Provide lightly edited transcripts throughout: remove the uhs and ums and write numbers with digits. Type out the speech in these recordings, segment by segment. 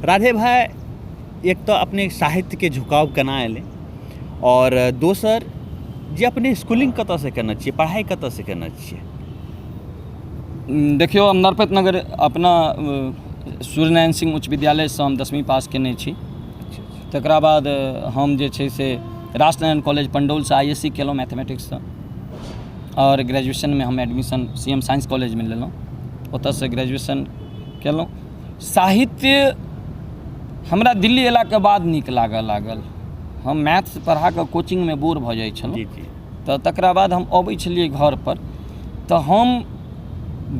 राधे भाइ, एक तऽ अपने साहित्यके झुकाव केना एलै आओर दोसर जे अपने स्कूलिंग कतऽसँ केने छियै, पढ़ाइ कतऽसँ केने छियै? देखियौ, हम नरपत नगर अपना सूर्यनारायण सिंह उच्च विद्यालयसँ हम 10वीं पास केने छी। तकरा बाद हम जे छै से राष्ट्रनारायण कॉलेज पंडौलसँ I S C केलहुँ मैथमेटिक्ससँ, आओर ग्रेजुएशनमे हम एडमिशन सी एम साइंस कॉलेजमे लेलहुँ, ओतऽसँ ग्रेजुएशन केलहुँ। साहित्य हमरा दिल्ली अयलाके बाद नीक लागऽ लागल। हम मैथ्स पढ़ाकऽ कोचिंगमे बोर भऽ जाइ छलहुँ। जी जी तऽ तकरा बाद हम अबै छलियै घरपर, तऽ हम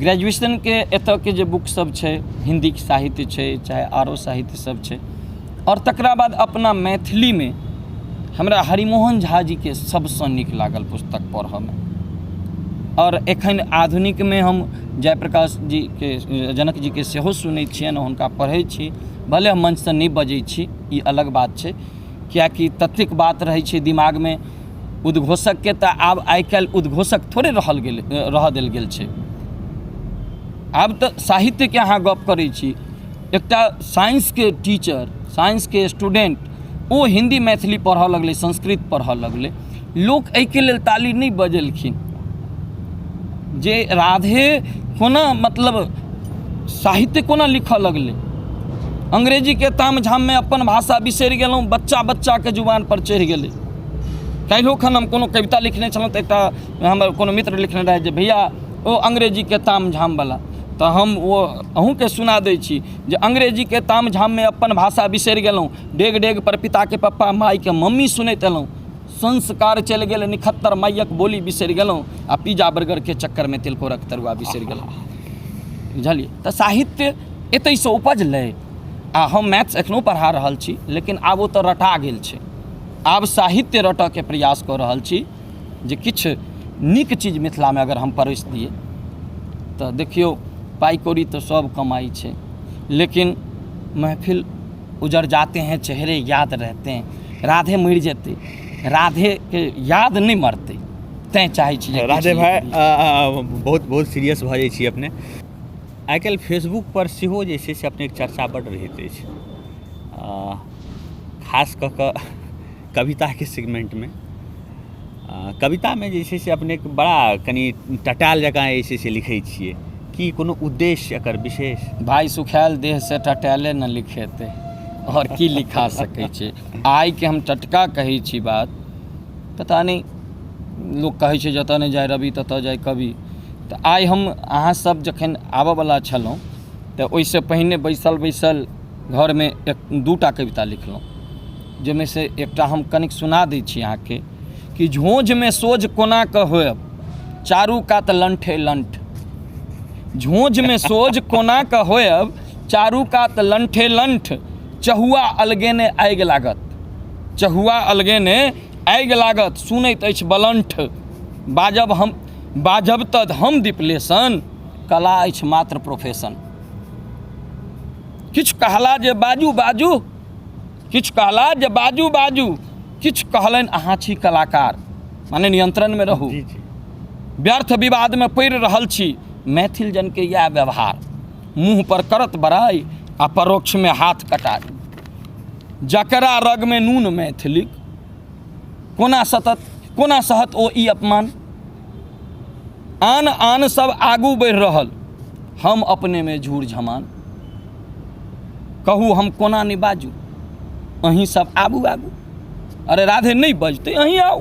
ग्रेजुएशनके एतऽके जे बुक सब छै, हिन्दीके साहित्य छै चाहे आरो साहित्य सब छै, आओर तकरा बाद अपना मैथिलीमे हमरा हरिमोहन झा जीके सबसँ नीक लागल पुस्तक पढ़ऽमे। आओर एखन आधुनिकमे हम जयप्रकाश जीके, जनक जीके सेहो सुनै छियनि, हुनका पढ़ै छी। भले हम मंचसँ नहि बजै छी, ई अलग बात छै, किएकि ततेक बात रहै छै दिमागमे उद्घोषकके। तऽ आब आइ काल्हि उद्घोषक थोड़े रहल गेल, रहऽ देल गेल छै। आब तऽ साहित्यके अहाँ गप करै छी, एकटा साइंसके टीचर, साइंसके स्टूडेंट, ओ हिन्दी मैथिली पढ़ऽ लगलै, संस्कृत पढ़ऽ लगलै। लोक एहिके लेल ताली नहि बजेलखिन जे राधे कोना मतलब साहित्य कोना लिखऽ लगलै। अंग्रेजीके ताम झाममे अपन भाषा बिसरि गेलहुँ, बच्चा बच्चाके जुबानपर चढ़ि गेलै। काल्हिओ खन हम कोनो कविता लिखने छलहुँ, तऽ एकटा हमर कोनो मित्र लिखने रहै जे भैया ओ अंग्रेजीके ताम झामवला, तऽ हम ओ अहूँके सुना दै छी जे अंग्रेजीके ताम झाममे अपन भाषा बिसरि गेलहुँ, डेग डेग पर पिताके पप्पा मायके मम्मी सुनैत एलहुँ, संस्कार चलि गेल निखत्तर मायक बोली बिसरि गेलहुँ, आ पिज्जा बर्गरके चक्करमे तिलकोरक तरुआ बिसरि गेलहुँ। बुझलियै? तऽ साहित्य एतहिसँ उपजलै। आ हम मैथ्स एखनो पढ़ा रहल छी, लेकिन आब ओ तऽ रटा गेल छै। आब साहित्य रटऽके प्रयास कऽ रहल छी जे किछु नीक चीज मिथिलामे अगर हम परसि दियै तऽ देखियौ, पाइ कौड़ी तऽ सब कमाइ छै, लेकिन महफिल उजड़ जाते हैं चेहरे याद रहते हैं। राधे मरि जेतै, राधेके याद नहि मरतै, तैँ चाहै छी जे किछु राधे लिख भाइ, दी। बहुत बहुत सीरियस भऽ जाइ छी अपने। आइ काल्हि फेसबुकपर सेहो जे छै से अपनेके चर्चा बड्ड रहैत अछि, खास कऽ कऽ कविताके सेगमेन्टमे। कवितामे जे छै से अपनेके बड़ा कनि टटायल जकाँ जे छै से लिखै छियै, की कोनो उद्देश्य एकर विशेष? भाइ, सुखायल देहसँ टटायले ने लिखेतै, आओर की लिखा सकै छै? आइके हम टटका कहै छी बात, पता नहि, लोक कहै छै जतऽ नहि जाइ रवि ततऽ जाइ कवि। तऽ आइ हम अहाँ सब जखन आबऽवला छलहुँ तऽ ओहिसँ पहिने बैसल बैसल घरमे एक दूटा कविता लिखलहुँ, जाहिमे से एकटा हम कनिक सुना दै छी अहाँके कि झोँझमे सोझ कोना कऽ होयब, चारू कात लण्ठे लण्ठ। झोँझमे सोझ कोना कऽ होयब, चारू कात लण्ठे लण्ठ, चहुआ अलगेने आगि लागत, चहुआ अलगेने आगि लागत, सुनैत अछि बलण्ठ, बाजब हम बाजब तऽ हम दिपलेशन, कला अछि मात्र प्रोफेशन। किछु कहला जे बाजू बाजू, किछु कहला जे बाजू बाजू, किछु कहलनि अहाँ छी कलाकार, माने नियंत्रणमे रहू। जी जी व्यर्थ विवादमे पड़ि रहल छी, मैथिल जनके इएह व्यवहार, मुँह पर करत बड़ाइ आ परोक्षमे हाथ कटाइ। जकरा रगमे नून मैथिलीक, कोना सतत कोना सहत ओ ई अपमान। आन आन सब आगू बढ़ि रहल, हम अपनेमे झूर झमान। कहू हम कोना नहि बाजू, अहीं सब आबू आगू। अरे राधे नहि बजतै, अहीं आउ,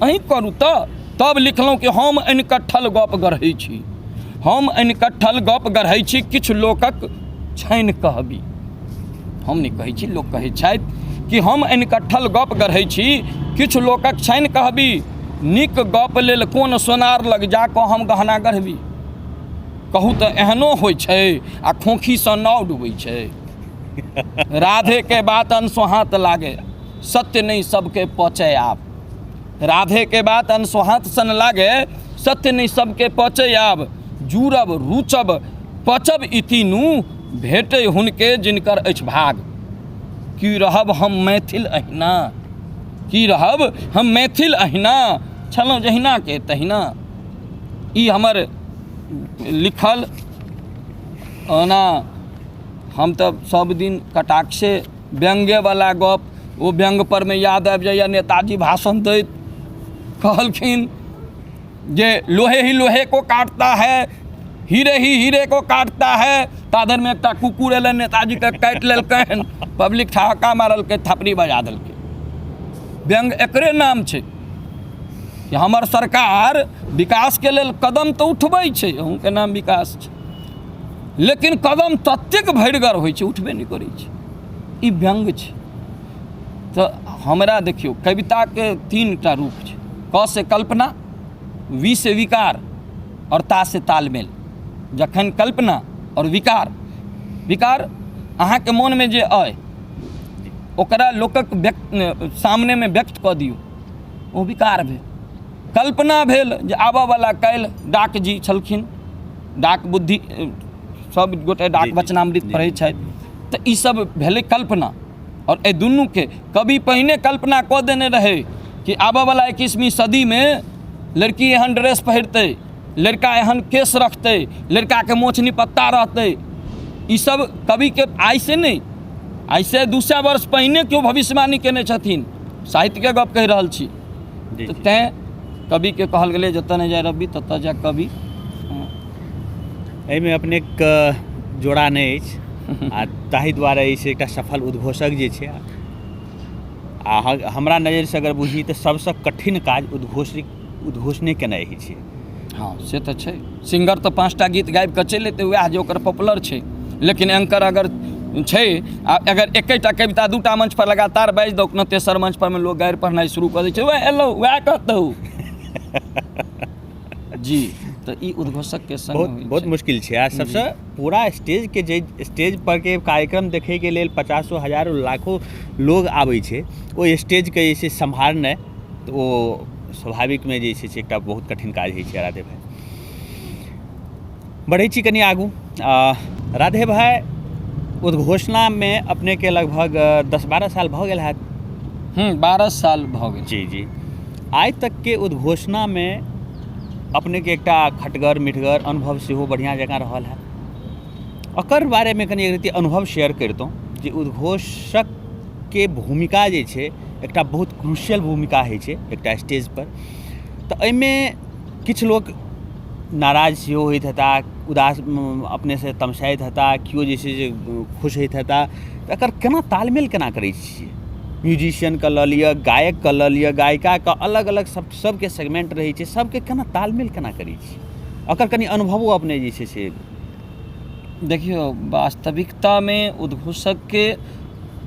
अहीं करू। तऽ तब लिखलहुँ कि हम अनकट्ठल गप गढ़ै छी, हम अनकट्ठल गप गढ़ै छी, किछु लोकक छनि कहबी। हम नहि कहै छी, लोक कहै छथि कि हम अनकट्ठल गप गढ़ै छी, किछु लोकक छनि कहबी, नीक गप लेल कोन सोनार लग जा कऽ हम गहना गढ़बी। कहू तऽ एहनो होइ छै आ खोखीसँ नाव डूबै छै। राधेके बात अनसोहाँत लागे, सत्य नहि सबके पचै आब। राधेके बात अनसोहाँत सन लागे, सत्य नहि सबके पचै आब। जुड़ब रुचब पचब ई तीनू भेटै हुनके जिनकर अछि भाग। की रहब हम मैथिल अहिना, की रहब हम मैथिल अहिना, छलहुँ जहिना के तहिना। ई हमर लिखल। ओना हम तऽ सब दिन कटाक्षे व्यङ्ग्यवला गप, ओ व्यङ्ग्य परमे याद आबि जाइए। नेताजी भाषण दैत कहलखिन जे लोहे ही लोहे को काटता है, हीरे ही हीरे को काटता है। ताधरिमे एकटा कुकुर एलै, नेताजीके काटि लेलकनि, पब्लिक ठहाका मारलकै, थपड़ी बजा देलकै। व्यङ्ग्य एकरे नाम छै कि हमर सरकार विकासके लेल कदम तऽ उठबै छै, अहूँके नाम विकास छै, लेकिन कदम ततेक भरिगर होइ छै उठबे नहि करै छै। ई व्यङ्ग्य छै। तऽ हमरा देखियौ, कविताके 3 टा रूप छै, क से कल्पना, वि से विकार आओर ता से तालमेल। जखन कल्पना आओर विकार, विकार अहाँके मोनमे जे अइ ओकरा लोकक व्यक्त सामनेमे व्यक्त कऽ दियौ, ओ विकार भेल। कल्पना भेल जे आबऽवला काल्हि, डाक जी छलखिन, डाक बुद्धि, सब गोटे डाक वचनामृत पढ़ै छथि, तऽ ई सब भेलै कल्पना। आओर एहि दुनूके कवि पहिने कल्पना कऽ देने रहै कि आबऽवला 21वीं सदीमे लड़की एहन ड्रेस पहिरतै, लड़का एहन केश रखतै, लड़काके मोछ निपत्ता रहतै। ई सब कविके आइसँ नहि, आइसँ 200 वर्ष पहिने केओ भविष्यवाणी केने छथिन। साहित्यके गप कहि रहल छी। तऽ तैँ कविके कहल गेलै, जतऽ नहि जाय रवि ततऽ जाय कवि। एहिमे अपनेके जोड़ा नहि अछि आ ताहि दुआरे जे छै एकटा सफल उद्घोषक जे छै, आ हमरा नजरिसँ अगर बुझी तऽ सबसँ कठिन काज उद्घोषिक उद्घोषणे केनाइ होइ छै। हँ, से तऽ छै। सिंगर तऽ 5टा गीत गाबि कऽ चलि एतै, उएह जे ओकर पॉपुलर छै। लेकिन एंकर अगर छै आ अगर एकेटा कविता 2टा मंच पर लगातार बाजि दौक ने, तेसर मंच पर मे लोग गारि पढ़नाइ शुरू कऽ दै छै, वएह एलहुँ वएह कहतौ जी। तऽ ई उद्घोषकके संग बहुत होइ बहुत छै। मुश्किल छै। आ सबसँ पूरा स्टेजके जे स्टेज परके कार्यक्रम देखैके लेल पचासो, हजारो, लाखो लोग आबै छै, ओहि स्टेजके जे छै सम्हारनाइ, तऽ ओ स्वाभाविकमे जे छै से एकटा बहुत कठिन काज होइ छै। राधे भाइ, बढ़ै छी कनि आगू। राधे भाइ, उद्घोषणामे अपनेके लगभग 10-12 साल भऽ गेल हैत। 12 साल भऽ गेल। जी, आइ तकके उद्घोषणामे अपनेके एकटा खटगर मिठगर अनुभव सेहो बढ़िआँ जकाँ रहल है। ओकर बारेमे कनि एक रत्ती अनुभव शेयर करितहुँ जे उद्घोषकके भूमिका जे छै एकटा बहुत क्रूशियल भूमिका होइ छै एकटा स्टेजपर। तऽ एहिमे किछु लोक नाराज सेहो होइत हेता, उदास, अपनेसँ तमसाइत हेता, केओ जे छै से खुश होइत हेता। तऽ एकर केना तालमेल केना करै छियै? म्यूजिशियनके लऽ लिअ, गायकके लऽ लिअ, गायिकाके, अलग अलग सब सबके सेगमेंट रहै छै, सबके केना तालमेल केना करै छियै? ओकर कनि अनुभवो अपने जे छै से। देखियौ, वास्तविकतामे उद्घोषकके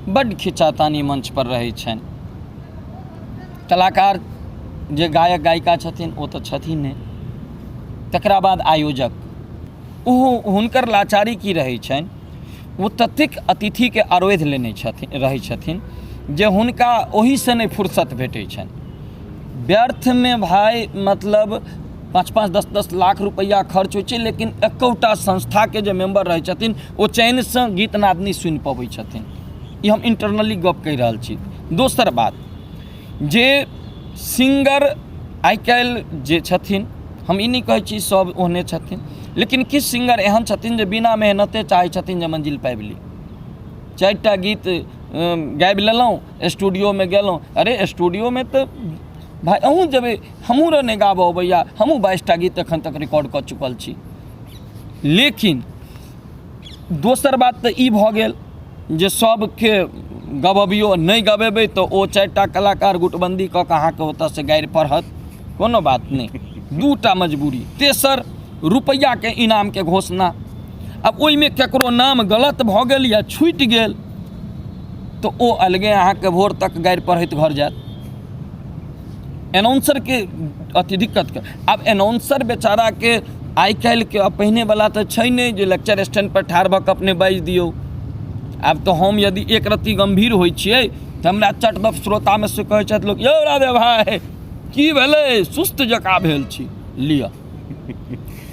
बड्ड खिंचातानी मंच पर रहै छनि। कलाकार जे गायक गायिका छथिन ओ तऽ छथिन नहि, तकरा बाद आयोजक, ओहो हुनकर लाचारी की रहै छनि, ओ ततेक अतिथिके अरोधि लेने छथिन, रहै छथिन जे हुनका ओहिसँ नहि फुर्सत भेटै छनि। व्यर्थमे भाय मतलब 5-5, 10-10 लाख रुपैआ खर्च होइ छै, लेकिन एकोटा संस्थाके जे मेम्बर रहै छथिन ओ चैनसँ गीत नाद नहि सुनि पबै छथिन। ई हम इंटरनली गप कहि रहल छी। दोसर बात जे सिंगर आइ काल्हि जे छथिन, हम ई नहि कहै छी सब ओहने छथिन, लेकिन किछु सिंगर एहन छथिन जे बिना मेहनते चाहै छथिन जे मंजिल पाबि ली। 4टा गीत गाबि लेलहुँ, स्टूडियोमे गेलहुँ। अरे, स्टूडियोमे तऽ भाय अहूँ जेबै, हमहूँ नहि गाबऽ अबैया, हमहूँ 22टा गीत एखन तक रिकॉर्ड कऽ चुकल छी। लेकिन दोसर बात तऽ ई भऽ गेल जे सबके गबबियौ, नहि गबेबै तऽ ओ 4टा कलाकार गुटबन्दी कऽ कऽ अहाँके ओतऽसँ गारि पढ़त। कोनो बात नहि, 2टा मजबूरी। तेसर, रुपैआके इनामके घोषणा। आब ओहिमे ककरो नाम गलत भऽ गेल या छूटि गेल तऽ ओ अलगे अहाँके भोर तक गारि पढ़ैत घर जायत। एनाउंसरके अथी दिक्कतके आब एनाउंसर बेचाराके आइ काल्हिके पहिनेवला तऽ छै नहि जे लेक्चर स्टैंड पर ठाढ़ भऽ कऽ अपने बाजि दियौ। आब तऽ हम यदि एक रत्ती गम्भीर होइ छियै तऽ हमरा चट दऽ श्रोतामे से कहै छथि लोक, यौ राधे भाय, की भेलै, सुस्त जकाँ भेल छी? लिअ,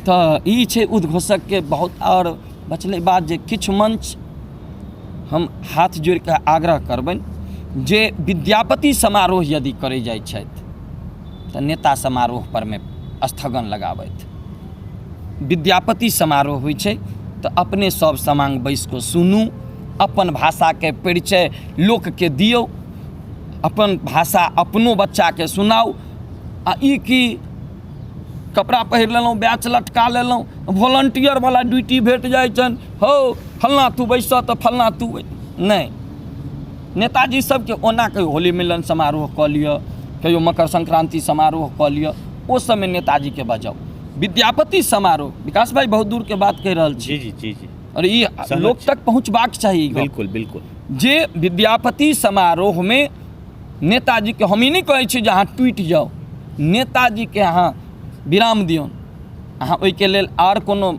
तऽ ई छै उद्घोषकके बहुत। आओर बचलै बात जे किछु मंच, हम हाथ जोड़ि कऽ आग्रह करबनि जे विद्यापति समारोह यदि करै जाइ छथि तऽ नेता समारोह परमे स्थगन लगाबथि। विद्यापति समारोह होइ छै तऽ अपने सब समांग बैस कऽ सुनू, अपन भाषाके परिचय लोकके दियौ, अपन भाषा अपनो बच्चाके सुनाउ। आ ई की कपड़ा पहिर लेलहुँ, बैच लटका लेलहुँ, वॉलंटियरवला ड्यूटी भेट जाइ छनि, हौ फल्लाँ तू बैसऽ तऽ फल्लाँ तू नहि। नेताजी सबके ओना कहियो होली मिलन समारोह कऽ लिअ, कहियो मकर संक्रान्ति समारोह कऽ लिअ, ओ सबमे नेताजीके बजाउ। विद्यापति समारोह, विकास भाई बहुत दूरके बात कहि रहल छी। जी जी जी जी। और ई सहमत लोक छी। तक पहुँचबाक चाही ई गप। बिल्कुल बिल्कुल। जे विद्यापति समारोहमे नेताजीके, हम ई नहि कहै छी जे अहाँ टूटि जाउ, नेताजीके अहाँ विराम दियौन, अहाँ ओहिके लेल आर कोनो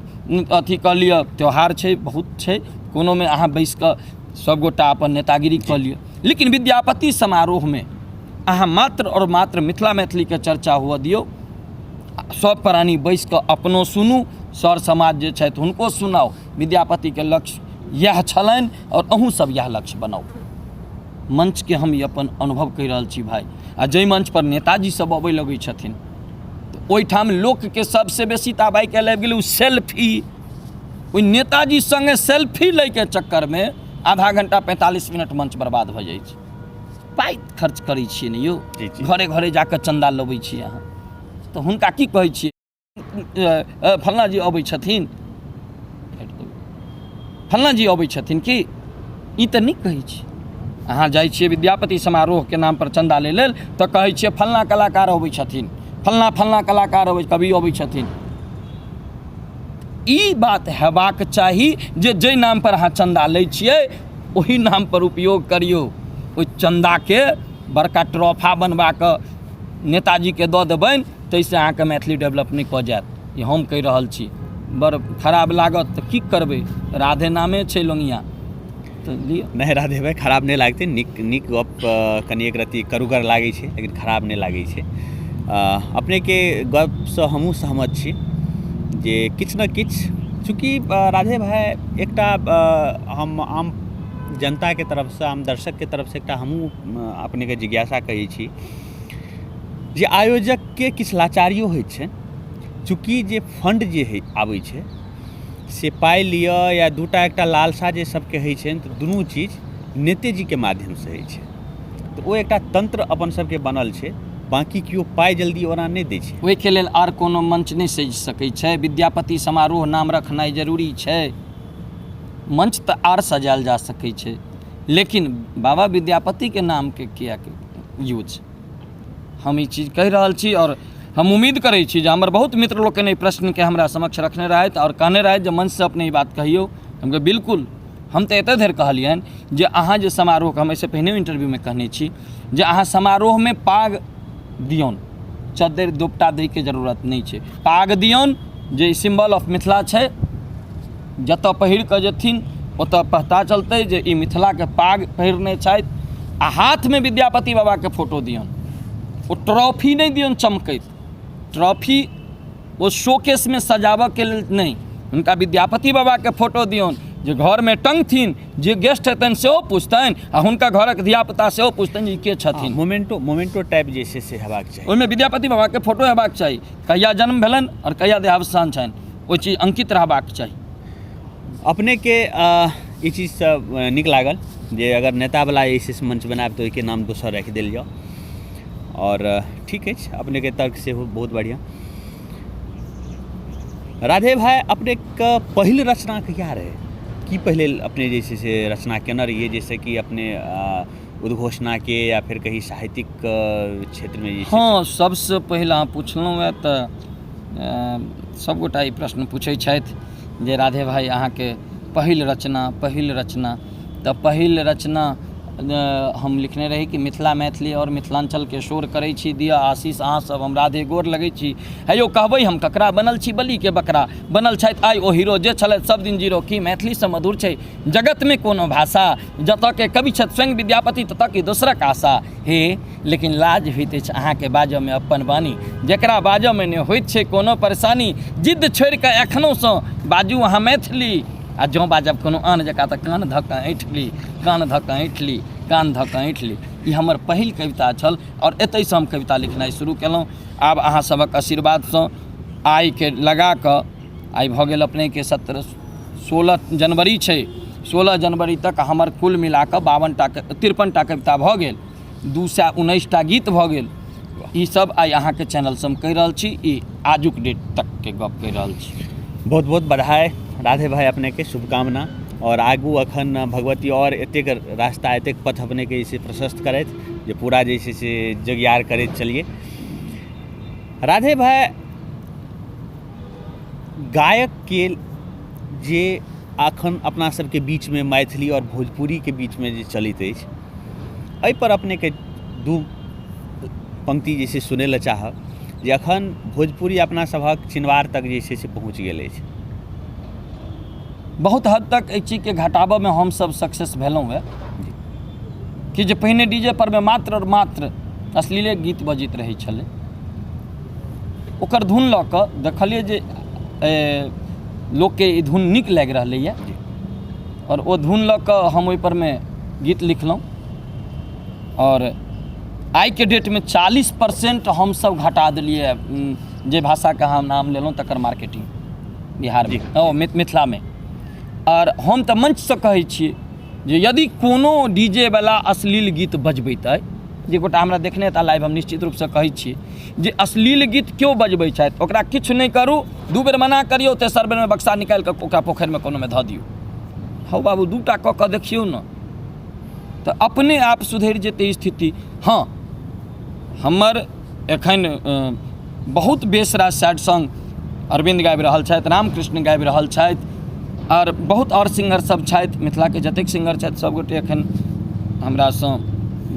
अथी कऽ लिअ, त्यौहार छै बहुत छै, कोनोमे अहाँ बैस कऽ सभगोटा अपन नेतागिरी कऽ लिअ, लेकिन विद्यापति समारोहमे अहाँ मात्र आओर मात्र मिथिला मैथिलीके चर्चा हुअ दियौ। सभ प्राणी बैस कऽ अपनो सुनू, सर समाज जे छथि हुनको सुनाउ। विद्यापतिके लक्ष्य इएह छलनि आओर अहूँ सब इएह लक्ष्य बनाउ। मंचके हम ई अपन अनुभव कहि रहल छी भाइ। आ जाहि मंचपर नेताजी सब अबै लगै छथिन तऽ ओहिठाम लोकके सबसँ बेसी तऽ आब आइ काल्हि आबि गेलै ओ सेल्फी। ओहि नेताजी सङ्गे सेल्फी लैके चक्करमे आधा घंटा 45 मिनट मंच बर्बाद भऽ जाइ छै। पाइ खर्च करै छियै ने यौ, घरे घरे जाकऽ चन्दा लबै छियै अहाँ, तऽ हुनका की कहै छियै, फल्लाँ जी अबै छथिन, फल्लाँ जी अबै छथिन की, ई तऽ नहि कहै छी। अहाँ जाइ छियै विद्यापति समारोहके नामपर चन्दा लै लेल तऽ कहै छियै फल्लाँ कलाकार अबै छथिन, फल्लाँ फल्लाँ कलाकार अबै, कवि अबै छथिन। ई बात हेबाक चाही जे जाहि नामपर अहाँ चन्दा लै छियै ओहि नामपर उपयोग करियौ। ओहि चन्दाके बड़का ट्रॉफा बनबा कऽ नेताजीके दऽ देबनि, ताहिसँ अहाँके मैथिली डेवलप नहि कऽ जायत, ई हम कहि रहल छी। बड़ खराब लागत तऽ की करबै, राधे नामे छै लोङ्गिया, तऽ लिअ। नहि राधे भाइ, खराब नहि लागतै, नीक नीक गप, कनि एक रत्ती करुगर लागै छै लेकिन खराब नहि लागै छै। अपनेके गपसँ हमहूँ सहमत छी जे किछु ने किछु, चूँकि राधे भाइ एकटा हम आम जनताके तरफसँ, आम दर्शकके तरफसँ एकटा हमहूँ अपनेके जिज्ञासा कहै छी जे आयोजकके किछु लाचारियो होइ छै, चूँकि जे फण्ड जे होइ आबै छै से पाइ लिअ या दूटा एकटा लालसा जे सबके होइ छनि, तऽ दुनू चीज नेतेजीके माध्यमसँ होइ छै, तऽ ओ एकटा तन्त्र अपन सबके बनल छै, बाँकी केओ पाइ जल्दी ओना नहि दै छै। ओहिके लेल आर कोनो मंच नहि सजि सकै छै, विद्यापति समारोह नाम रखनाइ जरूरी छै। मंच तऽ आर सजायल जा सकै छै, लेकिन बाबा विद्यापतिके नामके किएक यूज? हम ई चीज कहि रहल छी आओर हम उम्मीद करै छी जे हमर बहुत मित्र लोकनि एहि प्रश्नके हमरा समक्ष रखने रहथि आओर कहने रहथि जे मंचसँ अपने ई बात कहियौ। हम कहलियै बिल्कुल। हम तऽ एतऽ धरि कहलियनि जे अहाँ जे समारोहके, हम एहिसँ पहिने इंटरव्यूमे कहने छी जे अहाँ समारोहमे पाग दियौन, चद्दरि दोपटा दैके जरूरत नहि छै, पाग दियौन जे सिम्बल ऑफ मिथिला छै, जतऽ पहिर कऽ जेथिन ओतऽ पता चलतै जे ई मिथिलाके पाग पहिरने छथि। आ हाथमे विद्यापति बाबाके फोटो दियौन, ओ ट्रॉफी नहि दियौन चमकैत, ट्रॉफी ओ शोकेसमे सजाबऽके लेल नहि, हुनका विद्यापति बाबाके फोटो दियौन जे घरमे टङ्गथिन, जे गेस्ट हेतनि सेहो पुछतनि आ हुनका घरक धियापुता सेहो पुछतनि जे ई के छथिन। मोमेंटो, मोमेंटो टाइप जे छै से हेबाक चाही, ओहिमे विद्यापति बाबाके फोटो हेबाक चाही, कहिया जन्म भेलनि आओर कहिया देहावसान छनि, ओहि चीज अंकित रहबाक चाही। अपनेके ई चीजसँ नीक लागल जे अगर नेतावला जे छै से मंच बनायब तऽ ओहिके नाम दोसर राखि देल जाउ, आओर ठीक अछि, अपनेके तर्क सेहो बहुत बढ़िआँ। राधे भाइ, अपनेके पहिल रचना कहिया रहै? की पहिले अपने जे छै से रचना केने रहियै जाहिसँ कि अपने उद्घोषणाके या फेर कही साहित्यिक क्षेत्रमे जे छै? हँ, सबसँ पहिल अहाँ पुछलहुँ हेँ तऽ सभगोटा ई प्रश्न पुछै छथि जे राधे भाइ अहाँके पहिल रचना, पहिल रचना, तऽ पहिल रचना हम लिखने रही कि मिथिला मैथिली आओर मिथिलाञ्चलके शोर करै छी, दिअ आशीष अहाँ सब, हम राधे गोर लगै छी। हे यौ कहबै हम ककरा, बनल छी बलिके बकरा, बनल छथि आइ ओ हीरो जे छलथि सब दिन जीरो। की मैथिलीसँ मधुर छै जगतमे कोनो भाषा? जतऽके कवि छथि स्वयं विद्यापति ततऽ की दोसरक आशा? हे लेकिन लाज होइत अछि अहाँके बाजऽमे अपन वाणी, जकरा बाजऽमे नहि होइत छै कोनो परेशानी। जिद्द छोड़िकऽ एखनहुसँ बाजू अहाँ मैथिली, आ जँ बाजब कोनो आन जकाँ तऽ कान धऽ कऽ ऐँठ ली, कान धऽ कऽ ऐँठ ली, कान धऽ कऽ ऐँठ ली। ई हमर पहिल कविता छल आओर एतहिसँ हम कविता लिखनाइ शुरू केलहुँ। आब अहाँ सभक आशीर्वादसँ आइके लगा कऽ आइ भऽ गेल अपनेके 17 16 जनवरी छै, 16 जनवरी तक हमर कुल मिलाकऽ 52टा 53टा कविता भऽ गेल, 219टा गीत भऽ गेल। ई सब आइ अहाँके चैनलसँ हम कहि रहल छी, ई आजुक डेट तकके गप कहि रहल छी। बहुत बहुत बधाई राधे भाई, अपनेके शुभकामना आओर आगू अखन भगवती आओर एतेक रास्ता एतेक पथ अपनेके जे छै प्रशस्त करथि जे पूरा जे छै से जोगियार करैत चलियै। राधे भाई, गायकके जे अखन अपना सबके बीचमे मैथिली आओर भोजपुरीके बीचमे जे चलैत अछि, एहिपर अपनेके दू पंक्ति जे छै सुनै लए चाहब जे अखन भोजपुरी अपना सभक चिनवार तक जे छै से पहुँच गेल अछि। बहुत हद तक एहि चीजके घटाबऽमे हमसब सक्सेस भेलहुँ हेँ कि जे पहिने डी जे परमे मात्र आओर मात्र अश्लीले गीत बजैत रहै छलै, ओकर धुन लऽ कऽ देखलियै जे लोकके ई धुन नीक लागि रहलैए आओर ओ धुन लऽ कऽ हम ओहिपरमे गीत लिखलहुँ आओर आइके डेटमे 40% हमसब घटा देलियै जे भाषाके अहाँ नाम लेलहुँ तकर मार्केटिंग बिहारमे ओ मिथिलामे। आओर हम तऽ मंचसँ कहै छियै जे यदि कोनो डी जे वला अश्लील गीत बजबैत अइ, जे गोटा हमरा देखने हेता लाइव, हम निश्चित रूपसँ कहै छियै जे अश्लील गीत केओ बजबै छथि ओकरा किछु नहि करू, 2 बेर मना करियौ, तेसर बेरमे बक्सा निकालि कऽ ओकरा पोखरिमे कोनोमे धऽ दियौ। हौ बाबू, 2टा कऽ कऽ देखियौ ने तऽ अपने आप सुधरि जेतै स्थिति। हँ, हमर एखन बहुत बेस रास सैड सॉन्ग अरविन्द गाबि रहल छथि, रामकृष्ण गाबि रहल छथि आओर बहुत आओर सिंगर सब छथि। मिथिलाके जतेक सिंगर छथि सबगोटे एखन हमरासँ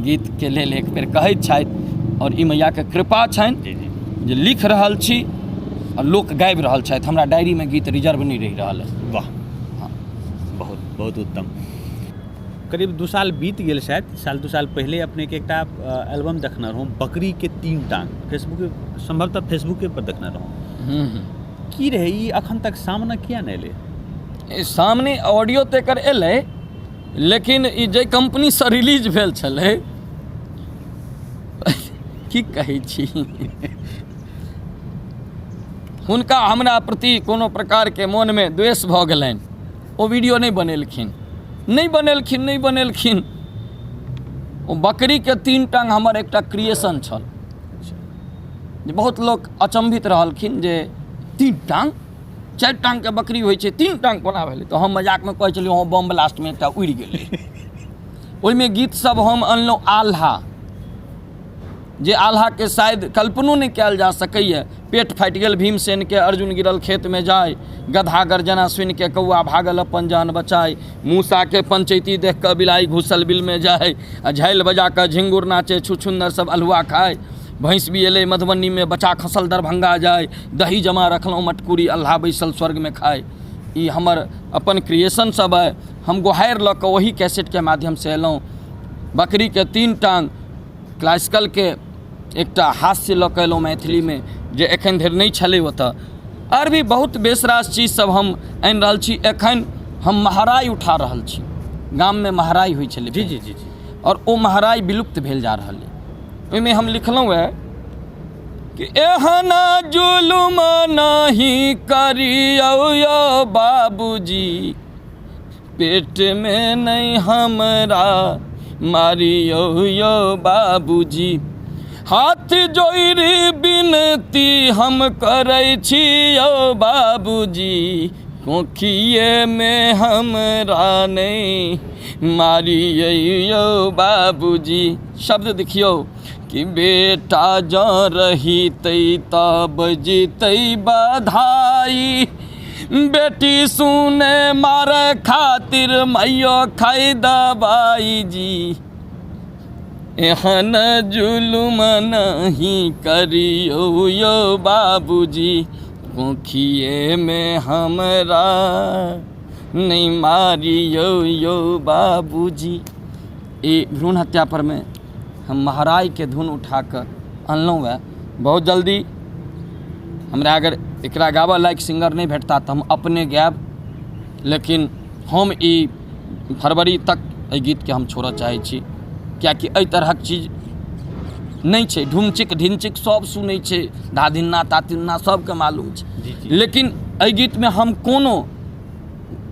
गीतके लेल एक बेर कहैत छथि आओर ई मैयाके कृपा छनि जे लिख रहल छी आओर लोक गाबि रहल छथि। हमरा डायरीमे गीत रिजर्व नहि रहि रहल अइ। वाह, बहुत बहुत उत्तम। करीब 2 साल बीत गेल शायद, साल 2 साल पहिले अपनेके एकटा एल्बम देखने रहौं, बकरीके 3 टांग, फेसबुक, संभवतः फेसबुके पर देखने रहौं। की रहै ई, अखन तक सामने किया नहि एलै? सामने ऑडियो तऽ एकर एलै, लेकिन ई जाहि कम्पनीसँ रिलीज भेल छलै, की कहै छी, हुनका हमरा प्रति कोनो प्रकारके मोनमे द्वेष भऽ गेलनि। ओ वीडियो नहि बनेलखिन, नहि बनेलखिन, नहि बनेलखिन। ओ बकरीके 3 टांग हमर एकटा क्रिएशन छल जे बहुत लोक अचंभित रहलखिन जे 3 टांग, 4 टांगके बकरी होइ छै, 3 टांग कोना भेलै? तऽ हम मजाकमे कहै छलियै, हँ बम ब्लास्टमे एकटा उड़ि गेलै। ओहिमे गीत सब हम अनलहुँ आल्हा, जे आल्हाके शायद कल्पनो नहि कयल जा सकैए। पेट फाटि गेल भीमसेनके, अर्जुन गिरल खेतमे जाय, गधा गर्जना सुनिके कौआ भागल अपन जान बचाय, मूसाके पंचैती देख कऽ बिलाइ घुसल बिलमे जाय, आ झालि बजा कऽ झिंगुर नाचे, छुछुन्दर सब अल्हुआ खाय, भैंस भी एलै मधुबनीमे, बच्चा खसल दरभंगा जाय, दही जमा रखलहुँ मटकुरी, अल्लाह बैसल स्वर्गमे खाय। ई हमर अपन क्रिएशन सब अइ। हम गोहारि लऽ कऽ ओही कैसेटके माध्यमसँ एलहुँ। बकरीके 3 टांग क्लासिकलके एकटा हास्य लऽ कऽ एलहुँ मैथिलीमे, जे एखन धरि नहि छलै ओतऽ। आओर भी बहुत बेस रास चीज सब हम आनि रहल छी। एखन हम महराइ उठा रहल छी। गाममे महराइ होइ छलै। जी जी जी जी। आओर ओ महराइ विलुप्त भेल जा रहल अइ। ओहिमे हम लिखलहुँ हेँ कि एहन जुलुम नहि करियौ यौ बाबूजी, पेटमे नहि हमरा मारियौ यौ बाबूजी, हाथ जोड़ि विनती हम करै छी यौ बाबूजी, कोखिएमे हमरा नहि मारियै यौ बाबूजी। शब्द देखियौ कि बेटा जँ रहितै तऽ बजितै बधाई, बेटी सुने मारे खातिर मैयो खाइ दबाई जी, एहन जुलुम नहीं करियौ यौ बाबूजी, कोखिएमे हमरा नहि मारियौ यौ बाबूजी। ई भ्रूण हत्या परमे हम महराइके धुन उठा कऽ अनलहुँ हेँ। बहुत जल्दी हमरा अगर एकरा गाबऽ लायक सिंगर नहि भेटता तऽ हम अपने गायब, लेकिन हम ई फरवरी तक एहि गीतके हम छोड़ऽ चाहै छी, किएकि एहि तरहक चीज नहि छै। ढुमचिक ढिनचिक सब सुनै छै, धाधिन्ना तातिन्ना सबके मालूम छै, लेकिन एहि गीतमे हम कोनो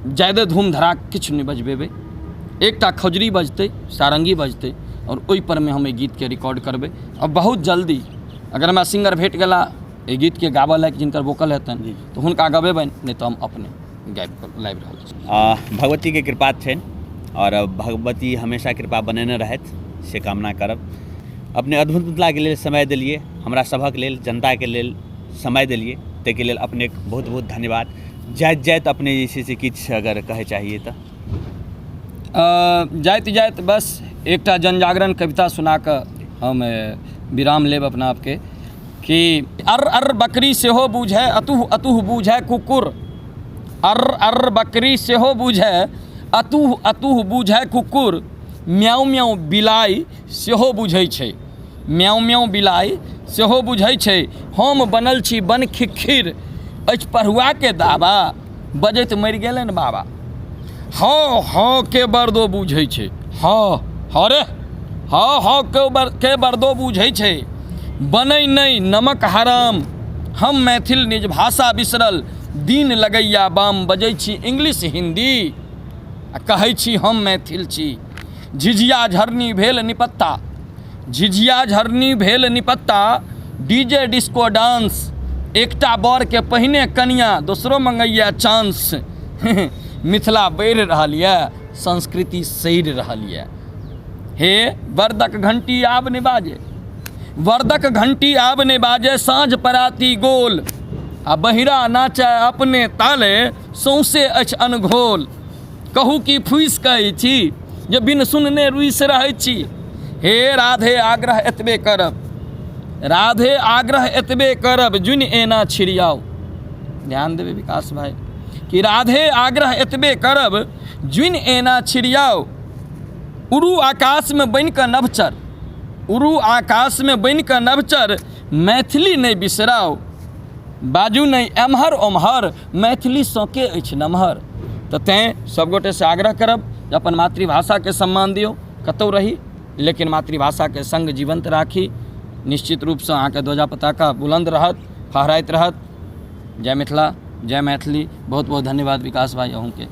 जादे धूम धड़ाक किछु नहि बजबेबै, एकटा खजुरी बजतै, सारङ्गी बजतै, आओर ओहिपर मे हम एहि गीतके रिकॉर्ड करबै। आओर बहुत जल्दी अगर हमरा सिंगर भेट गेला एहि गीतके गाबऽ लायक जिनकर वोकल हेतनि तऽ हुनका गबेबनि, नहि तऽ हम अपने गाबि लाबि रहल छी। भगवतीके कृपा छनि आओर भगवती हमेशा कृपा बनेने रहथि से कामना करब। अपने अद्भुत मिथिलाके लेल समय देलियै, हमरा सभक लेल, जनताके लेल समय देलियै, ताहिके लेल अपनेके बहुत बहुत धन्यवाद। जाइत जाइत अपने जे छै से किछु अगर कहै चाहिए तऽ। जाइत जाइत बस एकटा जनजागरण कविता सुना कऽ हम विराम लेब अपना आपके कि अर अर बकरी सेहो बूझै अतुह अतुह बूझै कुकुर, अर अर बकरी सेहो बूझै अतुह अतुह बूझै कुकुर, म्याऊं म्याऊं बिलाइ सेहो बुझै छै, म्याऊं म्याऊं बिलाइ सेहो बुझै छै, हम बनल छी बन खिखिर अछि पढ़ुआके दावा, बजैत मरि गेलनि बाबा। हँ हँ के बरदो बुझै छै, हँ हँ रे हँ हँ के बर के बरदो बुझै छै, बनै नहि नमक हराम, हम मैथिल निज भाषा बिसरल, दिन लगैया बाम, बजै छी इंग्लिश हिन्दी आ कहै छी हम मैथिल छी। झिझिया झरनी भेल निपत्ता, झिझिया झरनी भेल निपत्ता, डीजे डिस्को डांस, एकटा बरके पहिने कनिया दोसरो मंगैया चांस, मिथिला बढ़ि रहल यऽ संस्कृति सड़ि रहल यऽ। हे बरदक घंटी आब नहि बाजे, बरदक घंटी आब नहि बाजे, साँझ पराती गोल, आ बहिरा नाचय अपने ताले, सौंसे अछि अनघोल। कहू की फूसि कहै छी जे बिन सुनने रुसि रहै छी। हे राधे आग्रह एतबे करब, राधे आग्रह एतबे करब, जुनि एना छिड़ियाउ। ध्यान देबै विकास भाई कि राधे आग्रह एतबे करब, जुनि एना छिड़ियाउ। उड़ू आकाशमे बनि कऽ नभचर, उड़ू आकाशमे बनि कऽ नभचर, मैथिली नहि बिसराउ। बाजू नहि एम्हर ओम्हर, मैथिली सौके अछि नमहर। तऽ तैँ सभगोटेसँ आग्रह करब जे अपन मातृभाषाके सम्मान दियौ, कतहु रही लेकिन मातृभाषाके सङ्ग जीवन्त राखी। निश्चित रूपसँ अहाँके ध्वजा पताका बुलन्द रहत, फहराइत रहत। जय मिथिला, जय मैथिली। बहुत बहुत धन्यवाद विकास भाई अहूँके।